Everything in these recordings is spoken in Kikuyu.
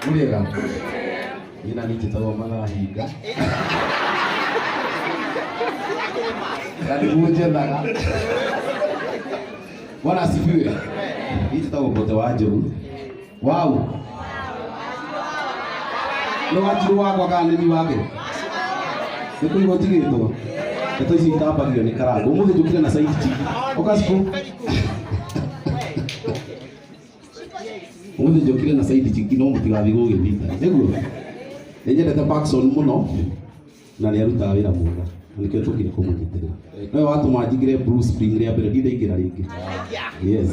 Mũrĩega. Niĩ na niĩ njĩtagwo Mathahinga. Na nĩguo njethaga. Bwana asifiwe. Niĩ njĩtagwo Mbote wa Njogu. Wau. Nĩ wanjirũ wakwa kana nĩ niĩ wake? Nĩ kũigwo njigĩtwo. Ndeto ici itambagio nĩ karangũ. Ũmũthĩ njũkire na side chick. Ũka cikũ. Ũmũthĩ njũkire na side chick no mũtigathiĩ gũgĩthita. Nĩguo. Nĩ nyendete Parkson mũno na nĩ arutaga wĩra mwega. Na nĩkĩo tũkire kũmũnyitĩrĩra. Nowe watũma njingĩre Blue Spring rĩa mbere ndindaingĩra rĩngĩ. Yes.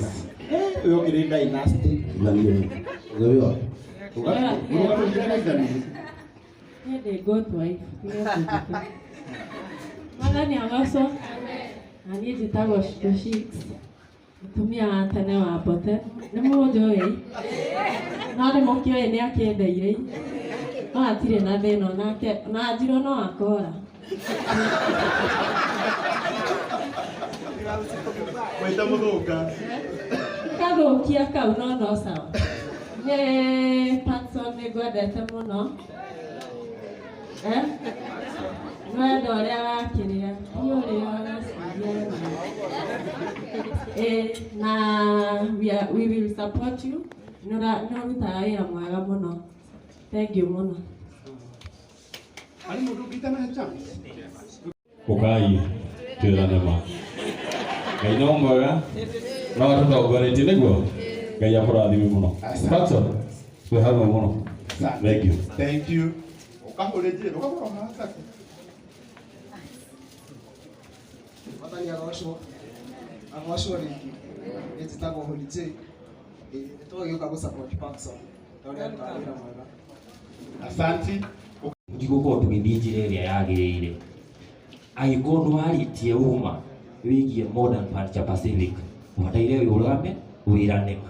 Ũyũ ũngĩ nĩ Dynasty. Ithanie. Ũgĩwa. Mũrũgamĩrĩri na ithanie. Niĩ ndĩ good wife, tiga kũnjĩta. Mwathani agocwo. Na niĩ njĩtagwo Shiko Shicks, mũtumia wa tene wa Mbote. Nĩ mũnjũĩ? No nĩ mũkĩũĩ nĩ akĩendeire. No hatirĩ na thĩna onake, ona anjirwo no akora. Waita mũthũka. Kathũkia kau no no sawa. Nĩ Patson nĩ ngwendete mũno. Eh? Wendo ũrĩa wakĩrĩa ti ũrĩa ũreciria. Eh, na we will support you. Nĩ ũrutaga wĩra mwega mũno. Thank you mũno. Harĩ mũndũ ũngĩ itanahe chance? Ũkai twĩrane ma. Ngai no mwega no atũtongoretie nĩguo. Ngai akũrathime mũno. Patson, twĩ hamwe mũno. Thank you. Thank you. Ũkahũrĩ njĩra, ũkahũra haha. Mwathani agocwo. Agocwo rĩngĩ. Niĩ njĩtagwo Holy J. Nĩ tũgĩũka gũ support Parkson ta ũrĩa arutaga wĩra mwega. Asanti. Tũtigũkorwo tũgĩthiĩ njĩra ĩrĩa yagĩrĩire. Angĩkorwo ndwarĩtie ũma wĩgiĩ Modern Furniture Pacific, ũbataire ũrũgame wĩrane ma.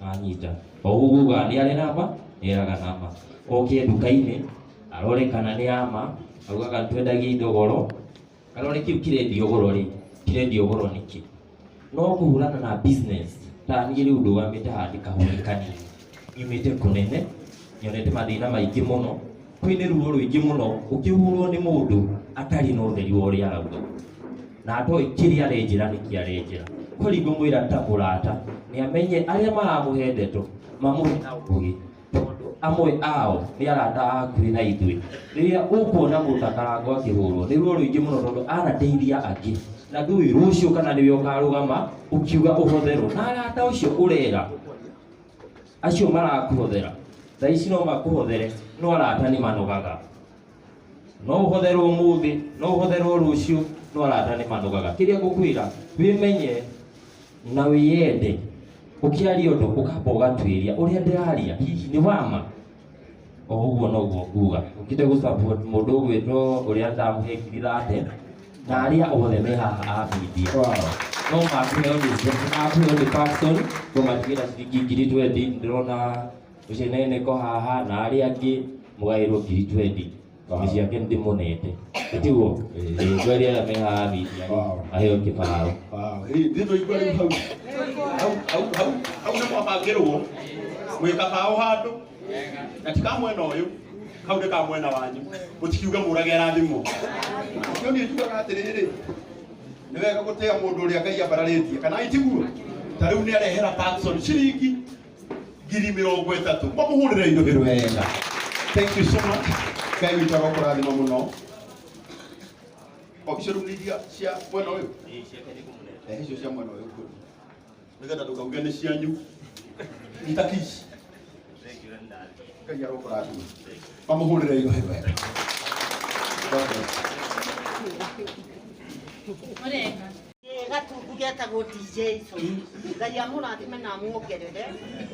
Wanyita. O ũguo ugaga nĩ arĩ namba, nĩeraga namba. Oke nduka-inĩ, arore kana nĩ ya ma, augaga nĩtwendagia indo goro, arore kĩu kĩrendio goro rĩ, kĩrendio goro nĩkĩ? No kũhũrana na business, ta niĩ rĩu ndũgamĩte haha ndĩ kahũri kanini, nyumĩte kũnene, nyonete mathĩna maingĩ mũno, kwĩnĩ ruo rũingĩ mũno ũkĩhũrwo nĩ mũndũ atarĩ na ũtheri wa ũrĩa arauga na atoĩ kĩrĩa arenjĩra nĩkĩ arenjĩra. Kweli ngũmwĩra ta mũrata nĩ amenye arĩa maramũhe ndeto mamũhe na ũgĩ, tondũ amwe ao nĩ arata a hakuhĩ na ithuĩ. Rĩrĩa ũkuona mũndũ ta Karangũ akĩhũrwo nĩ ruo rũingĩ mũno, tondũ anateithia angĩ na ndũĩ rũciũ kana nĩwe ũkarũgama ũkiuga ũhotherwo na arata ũcio ũrera acio marakũhothera thaa ici no makũhothere, no arata nĩ manogaga. No ũhotherwo ũmũthĩ, no ũhotherwo rũciũ, no arata nĩ manogaga. Kĩrĩa ngũkwĩra, wĩmenye na wĩyende. Ũkĩaria ũndũ ũkamba ũgatuĩria ũrĩa ndĩraria hihi nĩ wama. O ũguo noguo nguga. Ũkĩte gũ support mũndũ ũgwĩtwo ũrĩa ndamũhe ngiri thate na arĩa othe me haha a media. No makũheo nĩ makũheo nĩ Parkson, ngũmatigĩra ciringi ngiri 20, ndĩrona ũcenene ko haha na arĩa angĩ mũgaĩrwo ngiri 20. Nĩ ciake ndĩmũnete. Tiguo? Ngweria arĩa me haha media aheo kĩbaũ. Ithuĩ twaigua rĩu hau. Hau hau hau hau nĩ mwabangĩrwo. Mwĩ kabaũ handũ. Na ti ka mwena ũyũ. Kau nĩ ka mwena wanyu. Mũtikiuge mũrage arathimwo. Nĩkĩo niĩ njugaga atĩrĩrĩ, nĩ wega gũtĩa mũndũ ũrĩa Ngai ambararĩtie, kana itiguo? Ta rĩu nĩ arehera Parkson ciringi ngiri mĩrongo ĩtatũ. Mamũhũrĩre iruhĩ wega. Thank you so much. Ngai witũ arokũrathima mũno. O icio rĩu nĩ iria cia mwena ũyũ? Eh, icio cia mwena ũyũ good. Nĩgetha ndũkauge nĩ cianyu. Nyita kici. Ngai arokũrathima. Mamũhũrĩre iruhĩ wega. God bless. Mũrega. Gatungu getagwo DJ Son. Ngai amũrathime na amuongerere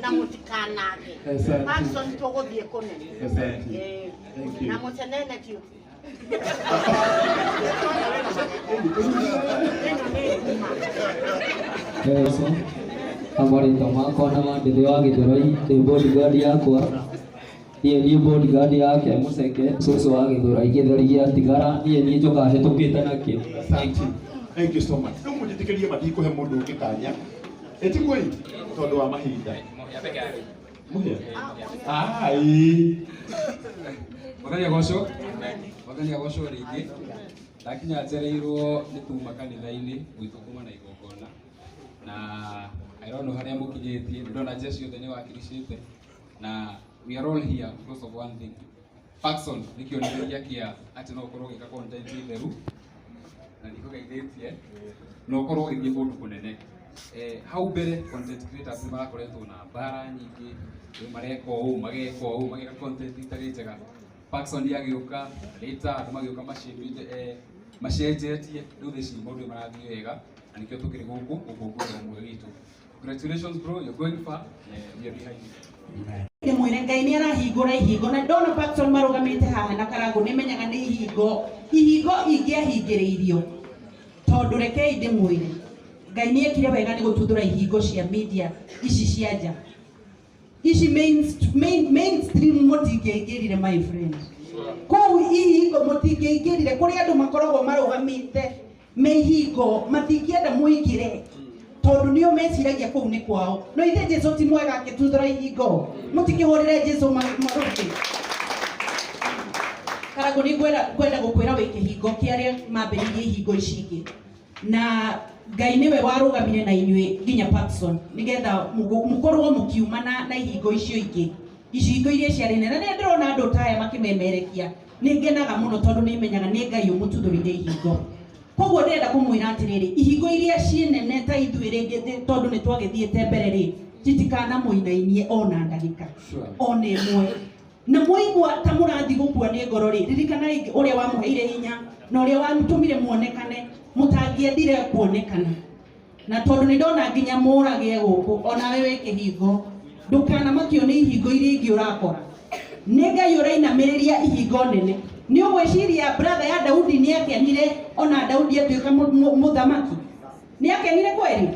na mũtikanage. Asante. Parkson tũgũthiĩ kũnene. Asante. Eh, Thank you. Na mũcenene tio. Ĩno nĩ nguma. Yesu amarĩtwa makwa na mandĩthĩ wa Gĩthũrai, ndĩ bodyguard yakwa, niĩ niĩ bodyguard yake mũceke cũcũ wa Gĩthũrai gĩtheri gĩa tigara, niĩ niĩ njũkaga hĩtũkĩte nakĩo. Thank you. Thank you so much. Rĩu mũnjĩtĩkĩrie ma ndikũhe mũndũ ũngĩ kanya. Ĩtiguo ĩ? Tondũ wa mahinda. Mũhĩa? Ah, ĩĩ. Mwathani agocwo. Mwathani agocwo rĩngĩ. Ndakinya njereirwo nĩ tuma kanitha-inĩ gwitũ kuma na igongona na I don't know harĩa mũkinyĩtie, nĩ ndona jeshi yothe nĩ wakiricĩte na we are all here because of one thing. Paxson nĩ kĩonereria kĩa atĩ no ũkorwo ũgĩka content theru na nĩkũgeithĩtie na ũkorwo ũgĩthiĩ kũndũ kũnene. Hau mbere content creators nĩ marakoretwo na mbara nyingĩ, rĩu mareka ũũ mageka ũũ mageka content itarĩ njega. Paxson agĩũka later andũ magĩũka macĩmbĩte, macenjetie rĩu thaa ici maũndũ nĩ marathiĩ wega na nĩkĩo tũkĩrĩ gũkũ gũkũngũĩra ũmwe witũ. Congratulations bro, you're going far, we are behind you. Ndĩmwĩre Ngai nĩ arahingũra ihingo na ndona Paxson marũgamĩte haha na Karangũ nĩ menyaga nĩ ihingo ingĩahingĩrĩirio tondũ rekei ndĩmwĩre Ngai nĩ ekire wega nĩ gũtuthũra ihingo cia media ici cia nja ici mainstream mũtingĩaingĩrire, my friend, kũu ihingo mũtingĩaingĩrire kũrĩ andũ makoragwo marũgamĩte me ihingo matingĩenda mũingĩre tondũ nĩo meciragia kũu nĩ kwao, no ithe Jesu ti mwega akĩtuthũra ihingo mũtikĩhũrĩre Jesu marũbĩ. Karangũ nĩ ngwenda gũkwĩra wĩ kĩhingo kĩa arĩa mambĩrĩirie ihingo ici ingĩ na Ngai nĩwe warũgamire na inyuĩ nginya Paxson nĩgetha mũkorwo mũkiumana na ihingo icio ingĩ, ihingo iria ciarĩ nene. Na rĩrĩa ndĩrona andũ ta aya makĩmemerekia nĩ ngenaga mũno tondũ nĩ menyaga nĩ Ngai ũmũtuthũrĩire ihingo. Koguo ndĩrenda kũmwĩra atĩrĩrĩ, ihingo iria ciĩ nene ta ithuĩ rĩngĩ tondũ nĩ twagĩthiĩte mbere rĩ, citikanamũinainie ona ndagĩka ona ĩmwe, na mwaigua ta mũrathiĩ gũkua nĩ ngoro rĩ, ririkanai ũrĩa wamũheire hinya na ũrĩa wamũtũmire muonekane mũtangĩendire kuonekana, na tondũ nĩ ndona nginya mũrage gũkũ onawe wĩ kĩhingo ndũkanamakio nĩ ihingo iria ingĩ ũrakora, nĩ Ngai ũrainamĩrĩria ihingo nene. Nĩ ũgwĩciria brother ya Daudi nĩ akenire ona Daudi atuĩka mũthamaki? Nĩ akenire kweri?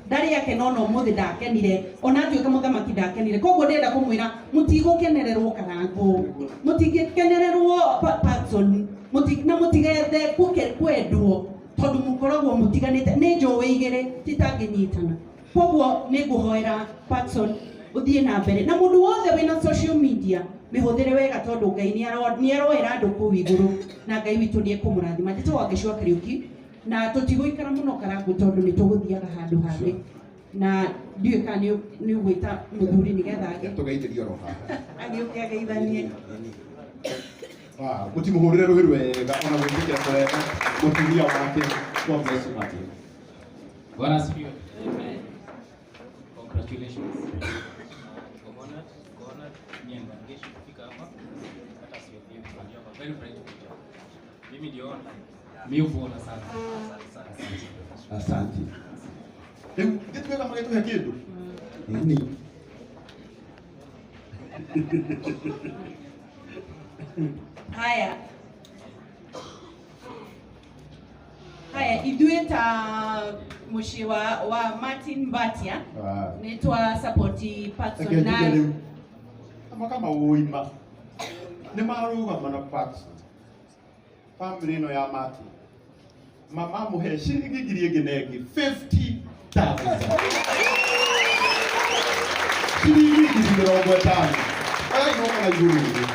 Ndarĩ akena ona ũmũthĩ ndakenire, ona atuĩka mũthamaki ndakenire. Koguo ndĩrenda kũmwĩra mũtigũkenererwo Karangũ, mũtingĩkenererwo Paxson, na mũtigethe kwendwo tondũ mũkoragwo mũtiganĩte nĩ njũĩ igĩrĩ citangĩnyitana. Koguo nĩ ngũhoera Paxson ũthiĩ na mbere na mũndũ wothe wĩna social media mĩhũthĩre wega tondũ Ngai nĩ aroera andũ kũu igũrũ na Ngai witũ nĩ ekũmũrathima. Njĩtagwo Wangeci wa Kariũki na tũtigũikara mũno Karangũ tondũ nĩ tũgũthiaga handũ hangĩ na ndiũĩ kana nĩ ũgwĩta mũthuri nĩgetha Tũgeithĩrio oro haha. Agĩũke ageithanie. Mũtimũhũrĩre rũhĩ rwega ona gwĩtĩkĩra kũrehe mũtumia wake. God bless you, Martin. Bwana asifiwe. Congratulations. Honored, honored me and Wangeshi kufika hapa. Hata sio pia you have a very bright future. Mimi ndio online. Mimi huona sana. Asante sana. Asante. Rĩu gĩtuĩka magĩtũhe kĩndũ. Nini? Haya haya, ithuĩ ta mũciĩ wa Martin Mbatia nĩ twa support Paxson Reke na njuge rĩu kama ũima nĩ marũgama na Paxson, family ĩno ya Martin mama mũhe ciringi ngiri ĩngĩ na ĩngĩ 50,000, ciringi 50,000. Oya igoko na igũrũ ũguo,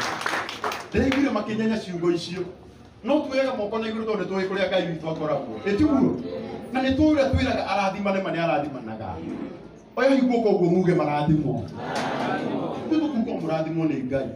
ndĩraiguire makĩnyenya ciugo icio, no tuoyaga moko na igũrũ tondũ nĩ tũĩ kũrĩa Ngai witũ akoragwo, ĩtiguo na nĩ tũĩ ũrĩa twĩraga arathimane ma nĩ arathimanaga. Oya guoko ũguo muge marathimwo, ithuĩ tũkuga mũrathimwo nĩ Ngai.